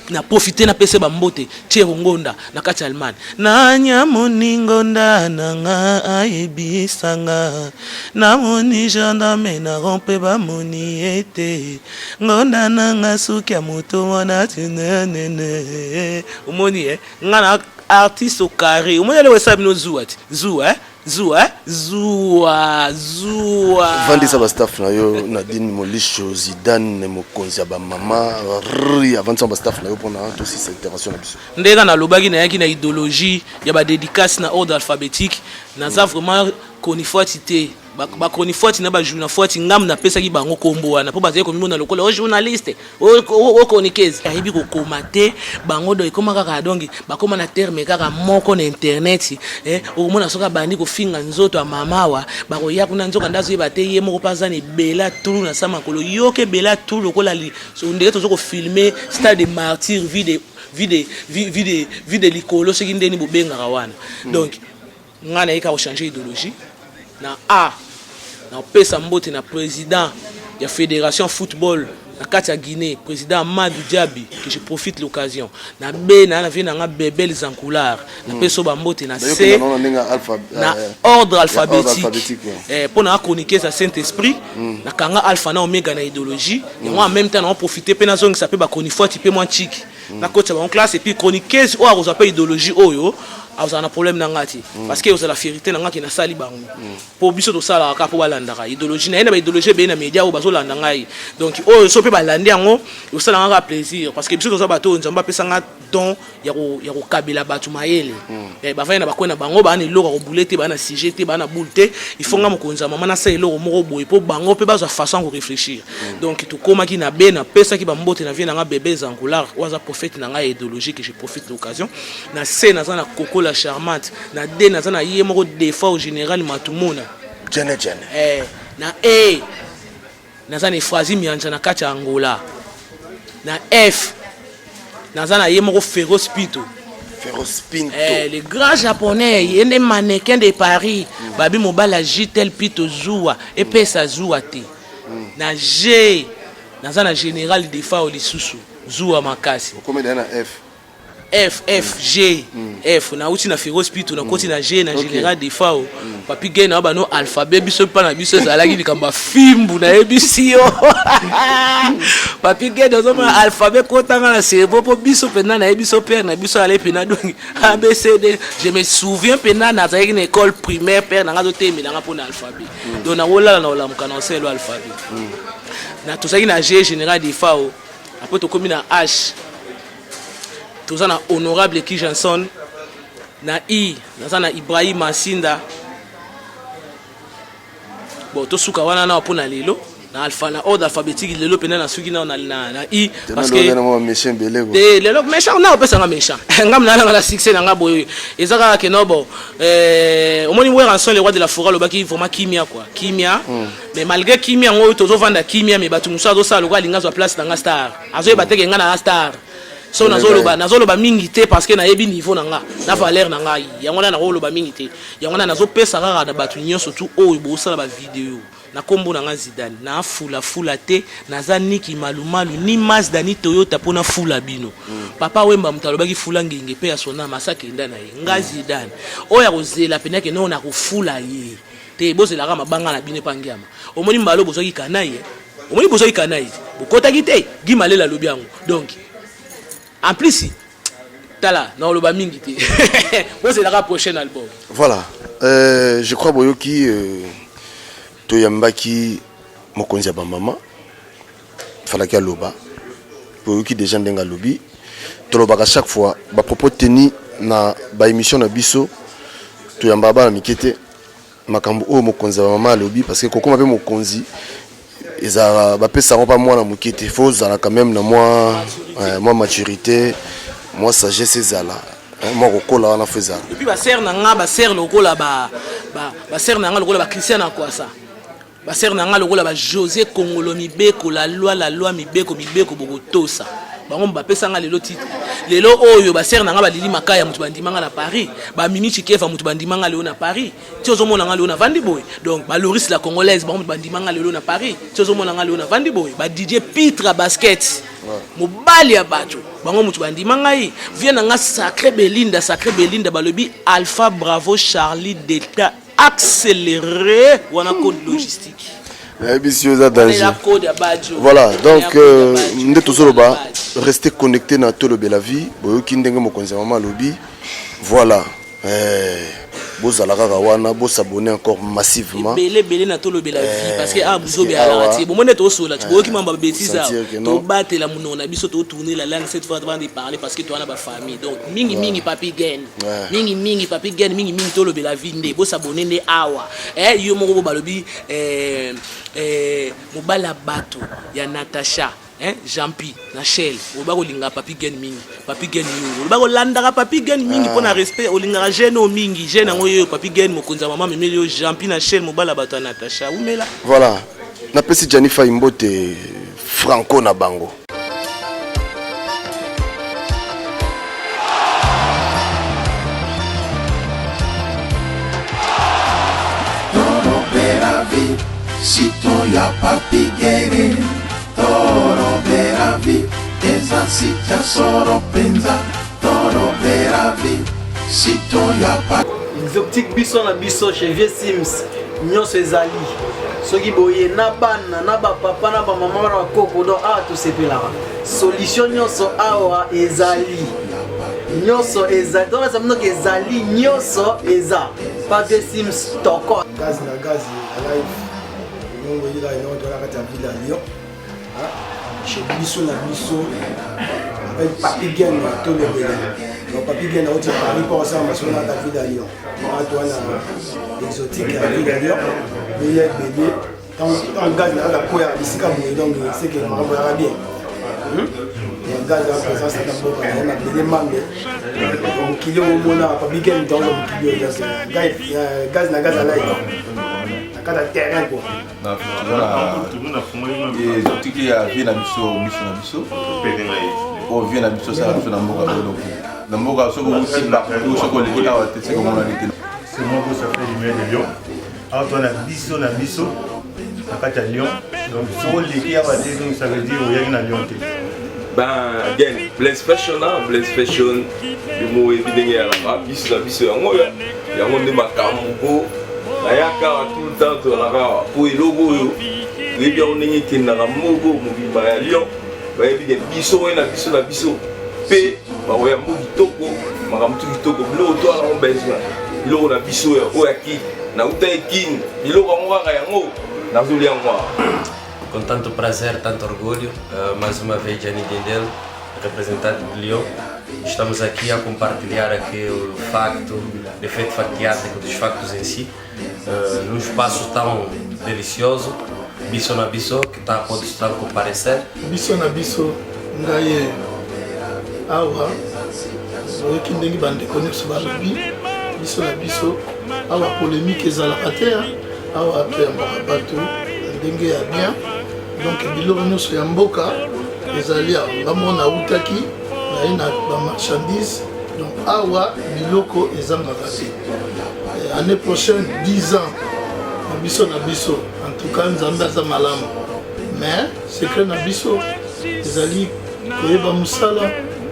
Na profite na pese ba mbote Thierro Ngonda na kati ya Allemagne. Nani amoni ngonda na nga ayebisa nga Namoni gendarme na rond-point bamoni ye te Ngonda na nga suki ya moto wana tinenene Omoni eh nga na artiste au carré omoni eloko esala bino zuwa te zuwa eh Zuwa eh? Zuwa zuwa. Vandisa ba staff na yo Nadine Molisho Zidane mokonzi ya ba mama rrr avandisa ba staff na yo pona tosisa intervention na biso. Ndenge nalobaki nayaki na idéologie ya ba dédicace na ordre alphabétique naza vraiment chronifuati te ba chronifuati na ba journafuati ngambu napesaki bango kombo wana po bazali komimona lokola o journaliste o chroniqueuse ayebi kokoma te bango donc ekoma kaka donc bakoma na terme kaka moko na internet eh, okomona soki abandi kofinga nzoto ya mama awa bakoya kuna nzoka nde azoyeba te ye moko mpe aza na ebele atulu na sa makolo yoka ebele atulu lokola ndenge tozo kofilme stade de martyr vide vide vide vide likolo soki ndeni bobengaka wana donc Nga naye kaka ko changer ideologie na A na kopesa mbote na president ya federation football na kati ya Guinee president Amadou Diaby que je profite l'occasion na B na na vie na nga Bebel Zankular na peso ba mbote na C na ordre alphabétique eh pona na chroniqueuse ya Saint Esprit na kanga alpha na omega na idéologie yango en même temps na profiter pe nazongisa pe ba chronifuati pe mwa tchiki nakotisa bango classe et puis chroniqueuse oyo akozwa mpe idéologie oyo akozala na problème na nga te parce que ozala fierté na nga ke nasali bango mpo biso tosalaka kaka mpo balandaka idéologie na ye na baidéologie ebele na média oyo bazolanda ngai donc oyo so mpe balandi yango osala nga kaka plaisir parce que biso toza bato oyo Nzambe apesa nga don ya kokabela bato mayele. Bavandi na bacoin na bango baa na eloko ya kobule te, baa na sujet te, baa na boule te. Il faut nga mokonzi ya mama nasala eloko moko boye mpo bango mpe bazwa façon ya koréfléchir. Donc tokomaki na B, napesaki bambote na vie na nga Bebe Zangolar oyo aza prophète na ngai ya idéologie que je profite l'occasion. Na C naza na Coco la charmante, na D naza na ye moko Defao général Matumona. Jene jene. Eh, na E naza na Euphrasie Mianja na kati ya Angola. Na F naza na ye moko Feroz Pito. Feroz Pinto. Eh, le grand japonais, ye nde mannequin de Paris. Babi mobali ya Jitel Pito zuwa, epesa zuwa te. Na G naza na général Defao lisusu zuwa makasi. Okomi na F. F F G F nauti na Feroz Pito nakoti na G na général Defao. Papi Gay na bano alphabet biso mpa na biso ezalaki likambo ya fimbu nayebisi yo. Papi Gay nazomona alphabet kotanga na cerveau mpo biso mpenza nayebi biso père na biso ale mpena donc A B C D. Je me souviens mpenza nazalaki na école primaire père na nga azotelemela nga mpo na alphabet. Donc nakolala na kolamuka na oselo alphabet. Na tozalaki na G général Defao après tokomi na H toza na honorable Kijanson, na I naza na Ibrahim Asinda. Bon tosuka wana na mpona lelo na alpha na ordre alphabétique lelo pena na suki na na, na I parce que te lelo méchant na opesa nga méchant nga mna na succès na nga boye eza kaka ke no bon omoni Werrason le roi de la forêt alobaki vraiment kimia quoi kimia. Mais malgré kimia yango oyo tozovanda kimia, mais bato mosusu azosala lokola alingi azwa place na nga star, azoyeba te ke nga na star. So nazoloba nazoloba mingi te parce que nayebi niveau na nga na valeur na ngai, yango wana nakoloba mingi te. Yango wana nazopesa kaka na bato nyonso tu oyo bosala ba video na nkombo na nga Zidane, nafulafula te, naza niki malumalu ni Mazda ni Toyota mpo nafula bino. Papa Wemba moto alobaki fula ngenge mpe ya sonama asakenda na ye. Nga Zidane oyo akozela mpenza ke no nakofula ye te, bozelaka mabanga na bino epa ngiama. Omoni mbala oyo bozwaki kanai, omoni bozwaki kanai bokotaki te, Guy Malela alobi yango. Donc en plus tala na oloba mingi te bozelaka prochain album. Voilà, je crois boyoki toyambaki mokonzi ya bamama falaki aloba, boyoki déjà ndenge alobi. Tolobaka chaque fois ba propos tenus na ba émission na biso, toyambaka bana mike te. Makambo oyo mokonzi ya bamama alobi, parce que kokoma mpe mokonzi ezalaka bapesa yango mpa mwana moke te, faut ozala quand même na mwa maturité, mwa sagesse ezala, mwa kokola wana faut ezala. Et puis basere na nga, basere lokola ba, ba, basere na nga lokola ba Christian Akwasa, basere na nga lokola ba José Kongolo mibeko, la loi, la loi, mibeko, mibeko bokotosa. Bango bapesa nga lelo titre. Lelo oyo ba sœur na nga balili makaya mutu bandima nga na Paris, ba Mimi Chikeva mutu bandima nga lelo na Paris. Ti ozomona nga lelo na vandi boye. Donc ba Loris la congolaise bango mutu bandima nga lelo na Paris. Ti ozomona nga lelo na vandi boye. Ba DJ Pitra basket. Mobali ya bato bango mutu bandima ngai. Vie na nga sacré Belinda, sacré Belinda balobi Alpha Bravo Charlie Delta accéléré wana code logistique. Nayebisi yo eza danger. Voilà, donc euh, nde tozoloba rester connecté na tolobela vie boyoki ndenge mokonzi ya mama alobi voilà eh, bozala kaka wana bosabonne encore massivement ebele ebele na tolobela vie eh, parce que awa ah, buzobe alaka te bomoni tosola ti boyoki mambo ya betise awa tobatela monoko na biso totourne la langue cette fois bande parler parce que toa na bafamille donc mingi mingi papi gen mingi mingi papi gen mingi mingi tolobela vie nde bosabonne nde awa eh, yo moko bo balobi eh, eh, mobali ya bato ya Natacha eh, Jean-Pi na Shell oloba kolinga Papi Gen mingi Papi Gen yo oloba kolandaka Papi Gen mingi mpo na ah. respect olingaka jeune oyo mingi jeune yango yo Papi Gen mokonzi ya mama memeli yo Jean-Pi na Shell mobali ya bato ya Natacha umela voilà napesi Gianni Fayi mbote franco na bango Sito ya Papi Gene tolobela vie eza site ya solo mpenza tolobela vie sito ya pa Exotique biso na biso chez Vieux Sims nyonso ezali soki boye na bana na bapapa na bamama na bakoko donc awa tosepelaka solution nyonso awa ezali nyonso ezali donc naza mnoki ezali nyonso eza pa Vieux Sims toko gaz na gaz ya live nongo eyelaka eloko toza na kati ya ville ya Lyon chez biso na biso avec Papi Gen tolobela donc Papi Gen auti Paris mpo kosala masolo na kati ya ville ya Lyon bato wana exotique ya ville ya Lyon beya ebele ntango gaz na kaka koya bisika boye donc seke makambo yaka bien gaz ya présence na mboka na ye mabele mambe mokili oyo omona Papi Gen ntango mokili oyo gaz na gaz alai na kati ya terrain quoi ezotiki ya vie na biso biso na biso oyo vie na biso osala biso na mboka oyo na mboka soki outi partout soki oleki awa te soki omonani te C'est moi qui fait lumière de Lyon. Awa toza na biso na biso na kati ya Lyon. Donc soki oleki awa te donc ça veut dire oyaki na Lyon te. Ben, again, Blaise Fashion, hein, Blaise Fashion, bimo oyebi ndenge ezalaka biso na biso yango oyo yango nde makambo nayaka awa tout le temps tozalaka awa mpo eloko oyo toyebi yango ndenge ekendaka moko mobimba ya Lyon bayebi ke biso oyo na biso na biso mpe bakoya mbo kitoko makambo tu kitoko biloko to yango besoin biloko na biso oyo ya kin nauta ekin biloko yango kaka yango nazolia yango awa Com tanto prazer, tanto orgulho, uh, mais uma vez Gianni Dendel, representante de Lyon. Estamos aqui a compartilhar aqui o facto, o efeito factiático dos factos em si, uh, num espaço tão delicioso, Biso na Biso, que tá, pode estar a comparecer. Biso na biso, ngai awa oyoki ndenge bandeko nyonso balobi biso na biso awa polémique ezalaka te awa toyambaka bato na ndenge ya bien donc biloko nyonso ya mboka ezali awa nga moko nautaki naye na bamarchandise donc awa biloko ezangaka te eh, année prochaine 10 ans na biso na biso en tout cas nzambe aza malamu mais secret na biso ezali koyeba mosala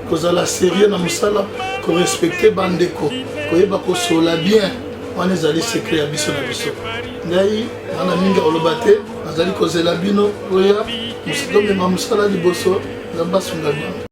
kozala sérieux na mosala korespecte bandeko koyeba kosola bien wana ezali secret ya biso na biso ngai nana mingi akoloba te nazali kozela bino oya tomema mosala liboso nzambe asunga bino.